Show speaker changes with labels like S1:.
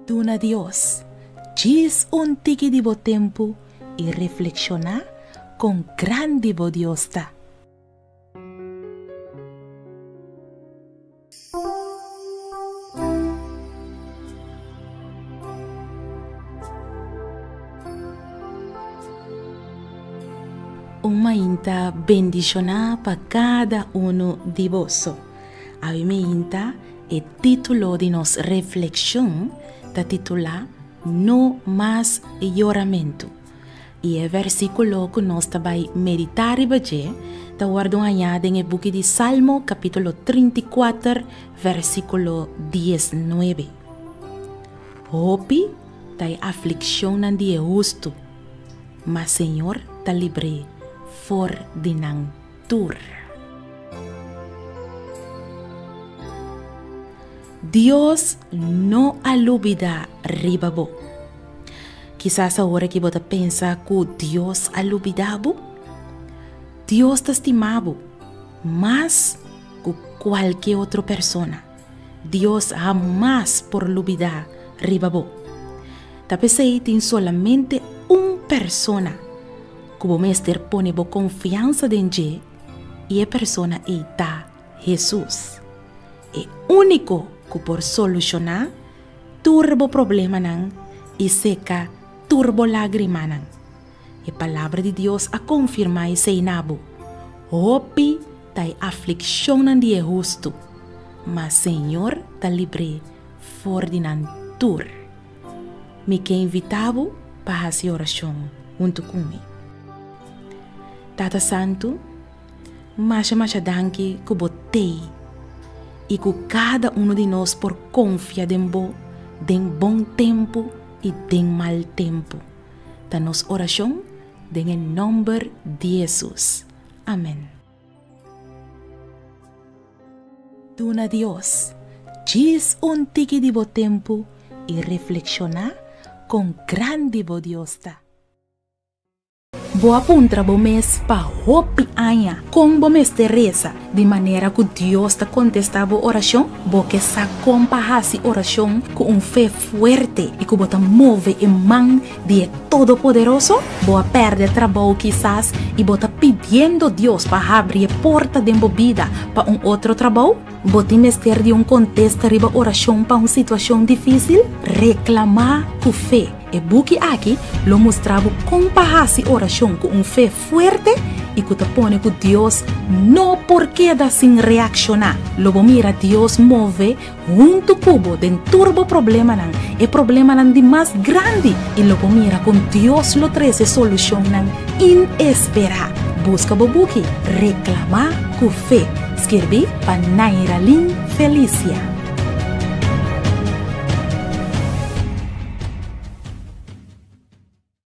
S1: Duna Dios djis un tiki di bo tempu i reflekshoná kon grandi bo Dios ta. Un mainta bendishoná pa kada unu di boso. Awe mainta e título di nos reflekshon ta titulá No mas yoramentu. I e versíkulo ku nos ta bai meditá riba dje ta wòrdu hañá den e buki di Salmo kapítulo 34 versíkulo 19. Hopi ta e aflikshonnan di e hustu, ma Señor ta libr'é for di nan tur. Dios no a lubidá riba bo. Kisas awor aki bo ta pensa ku Dios a lubidá bo. Dios ta stima bo mas ku kualke otro persona. Dios hamas por lubidá riba bo. Ta p'esei tin solamente un persona ku bo mester pone bo konfiansa den dje, i e persona ei ta Hesus. E úniko ku por solushoná tur bo problemanan i seka tur bo lágrimanan. E Palabra di Dios a konfirmá esei na bo, Hopi ta e aflikshonnan di e hustu, ma Señor ta libr'é for di nan tur. Mi ke invitá bo pa hasi orashon huntu ku mi. Tata Santu, Masha masha danki ku bo tei i ku kada unu di nos por konfia den bo den bon tempu i den mal tempu. Ta nos orashon den e nòmber di Hesus. Amen. Duna Dios djis un tiki di bo tempu i reflekshoná kon grandi bo Dios ta. Bo a puntra bo mes pa hopi aña kon bo mester resa di manera ku Dios ta kontestá bo orashon? Bo ke sa kon pa hasi orashon ku un fe fuerte i ku bo ta move e man di e Todopoderoso? Bo a pèrdè trabou kisas i bo ta pidiendo Dios pa habri e porta den bo bida pa un otro trabou? Bo tin mester di un kontesta riba orashon pa un situashon difísil? Reklamá ku fe! E buki aki lo mustra bo kon pa hasi orashon ku un fe fuerte i ku ta pone ku Dios no por keda sin reakshoná. Lo bo mira Dios move huntu ku bo den tur bo problemanan, e problemanan di mas grandi, i lo bo mira kon Dios lo trese solushonnan inesperá. Buska bo buki Reklamá ku Fe, skirbí pa Nairalyn Felicia.